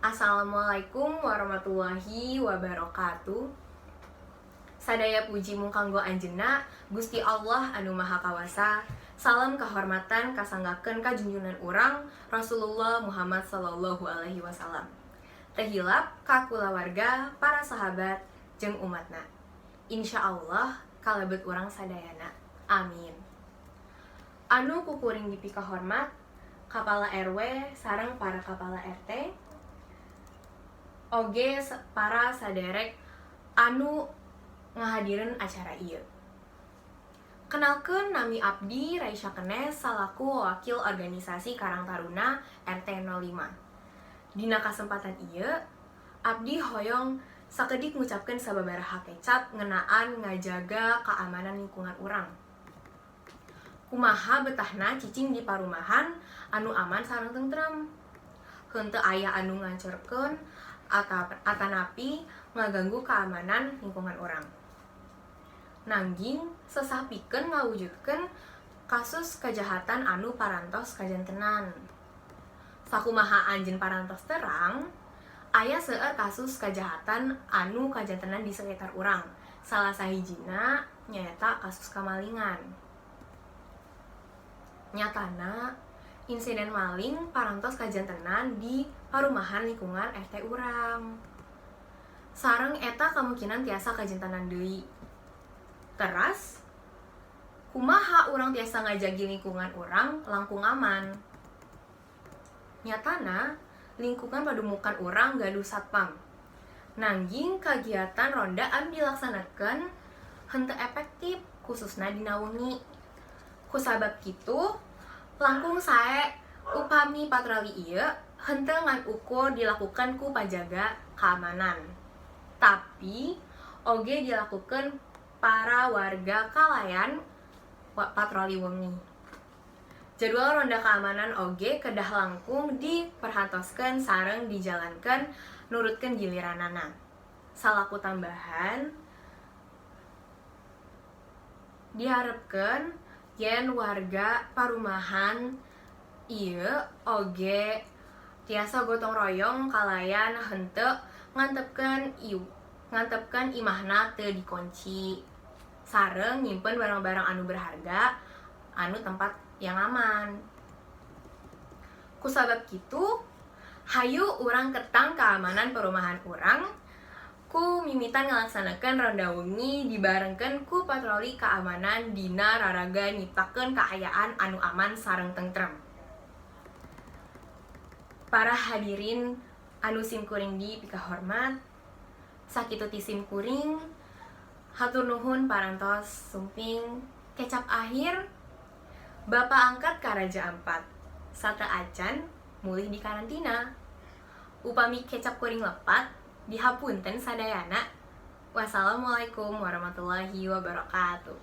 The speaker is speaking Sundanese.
Assalamualaikum warahmatullahi wabarakatuh. Sadaya puji mung kanggo Anjeunna, Gusti Allah anu Maha Kawasa. Salam kehormatan kasanggakeun ka junjungan urang Rasulullah Muhammad sallallahu alaihi wasallam. Teu hilap ka kulawarga, para sahabat jeung umatna. Insya Allah kalebet urang sadayana. Amin. Anu kukuring dipikahormat Kepala RW sareng para kepala RT, oge para saderek anu ngahadirin acara ieu. Kenalkeun, nami abdi Raisya Kenes salaku wakil organisasi Karang Taruna RT 05. Dina kasempatan ieu, abdi hoyong sakedik ngucapkeun sababaraha kecap ngeunaan ngajaga keamanan lingkungan urang. Kumaha betahna cicing di parumahan anu aman sareng tentrem? Henteu aya anu ngancorkeun atanapi ngaganggu keamanan lingkungan urang. Nanging sesah pikeun ngawujudkeun kasus kejahatan anu parantos kajantenan. Sakumaha anjeun parantos terang, aya seueur kasus kejahatan anu kajantenan di sekitar urang. Salah sahijina nyaeta kasus kamalingan. Nyatana insiden maling parantos kajantenan di parumahan lingkungan RT urang. Sareng eta kemungkinan tiasa kajantenan deui. Teras, kumaha urang tiasa ngajagi lingkungan urang langkung aman? Nyatana lingkungan padumukan urang gaduh satpam. Nanging kagiatan ronda anu dilaksanakeun henteu efektif, khususna dina wengi. Kusabab kitu, langkung sae upami patroli ieu henteu ngan ukur dilakukan ku pajaga keamanan, tapi oge dilakukan para warga kalayan patroli wengi. Jadwal ronda keamanan oge kedah langkung diperhatoskeun sareng dijalankan nurutkeun giliranana. Salaku tambahan, diharapkan yen warga parumahan ieu oge tiasa gotong royong kalayan henteu ngantepkeun imahna teu dikunci sareng nyimpen barang-barang anu berharga anu tempat yang aman. Kusabab kitu, hayu urang ketang keamanan perumahan urang ku mimitan ngalaksanakeun ronda wengi dibarengkeun ku patroli keamanan dina raraga nyiptakeun kaayaan anu aman sareng tentrem. Para hadirin anu simkuring dipikahormat, sakitu ti simkuring, hatur nuhun parantos sumping. Kecap akhir, Bapak angkat ka Raja Ampat sateuacan mulih di karantina. Upami kecap kuring lepat, dihapunten sadayana. Wassalamualaikum warahmatullahi wabarakatuh.